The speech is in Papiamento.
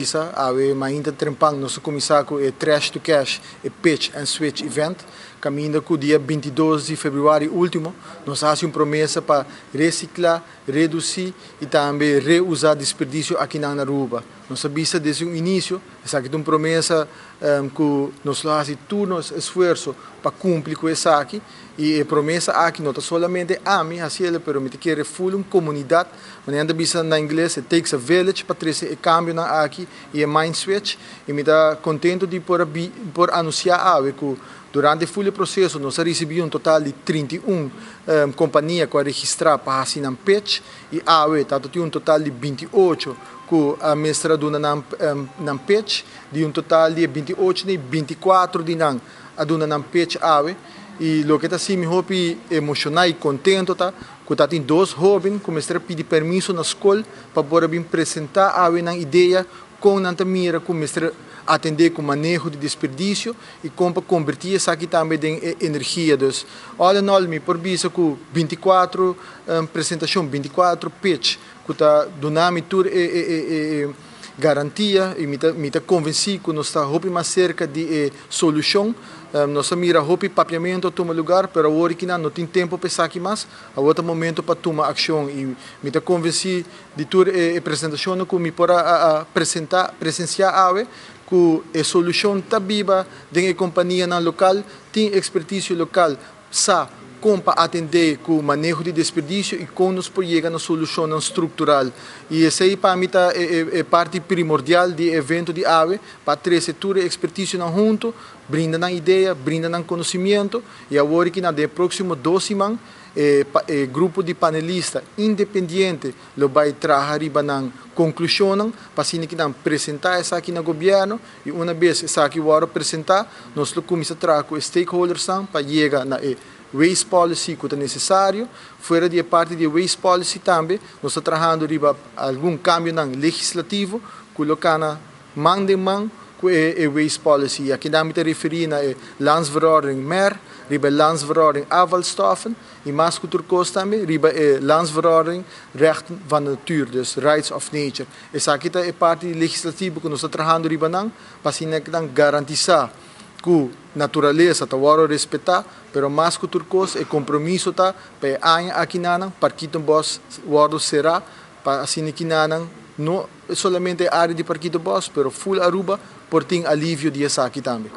Bisa, awe mainta trempan nos a cuminsa cu e Trash to Cash, e Pitch and Switch event, caminda cu dia 22 di februari ultimo nos a haci un promesa pa recicla, reduci y tambe reusa desperdicio aki na Aruba. Nos a bisa desde un inicio, esaki ta un promesa cu nos lo haci tur nos esfuerso pa cumpli cu esaki, y e promesa aki no ta solamente ami haci'e, pero mi ta kere full un comunidad, manera nan ta bisa na ingles, "It takes a village" pa trece e cambionan aki y e mind switch, y mi ta contento di por anuncia awe cu durante e proceso nos a ricibi un total di 31 compania cu a registra pa haci nan pitch, y awe ta un total di 28 cu a mester duna nan pitch. Di un total di 28 y 24 di nan a duna nan pitch awe, y loke ta haci mi hopi emociona y contento ta cu tin dos hoben cu mester pidi permiso na scol pa por bin presenta awe nan idea con nan ta mira cu mester atende cu maneho di desperdicio y con pa converti esaki tambe den energia. Dus, all in all, mi por bisa cu 24 presentacion, 24 pitch, cu ta duna mi tur e garantia y mi ta convenci cu nos ta hopi mas cerca di solucion. Nos a mira hopi papiamento tuma lugar, pero awor cu no tin tempo pa esaki mas, awor ta momento pa tuma accion, y mi ta convenci di tur e presentacion cu mi por a presenta, presencia awe, cu e solucion ta biba den companianan local, tin expertise local, sa con pa atende cu maneho di desperdicio y con nos por yega na solucion structural. Y esey pa mi ta e parti primordial di evento di awe, pa trece tur expertise nan hunto, brinda nan idea, brinda nan conocimento, y awor cu na proximo 2 siman e grupo di panelista independiente lo bay traha riba nan conclusion pa asina cu nan presenta esaki na gobierno, y un biaha esaki wordo presenta, nos lo cuminsa traha cu stakeholders pa yega na e waste policy cu ta necesario. Fuera di parti di waste policy tambe, nos ta trahando riba algun cambio legislativo, coloca man den man cu e waste policy. Aki mi ta referi na landsverordening MER, riba landsverordening afvalstoffen y mas cu tur cos tambe riba e landsverordening rechten van de natuur, dus rights of nature. Esaki ta e parti legislativo cu nos ta trahando riba nan, pa asina garantisa cu naturalesa ta wordo respeta, pero mas cu tur cos e compromiso ta pa aña aki nan Parkietenbos wordo sera, pa asina cu nan no solamente area di Parkietenbos, pero full Aruba por tin alivio di esaki tambe.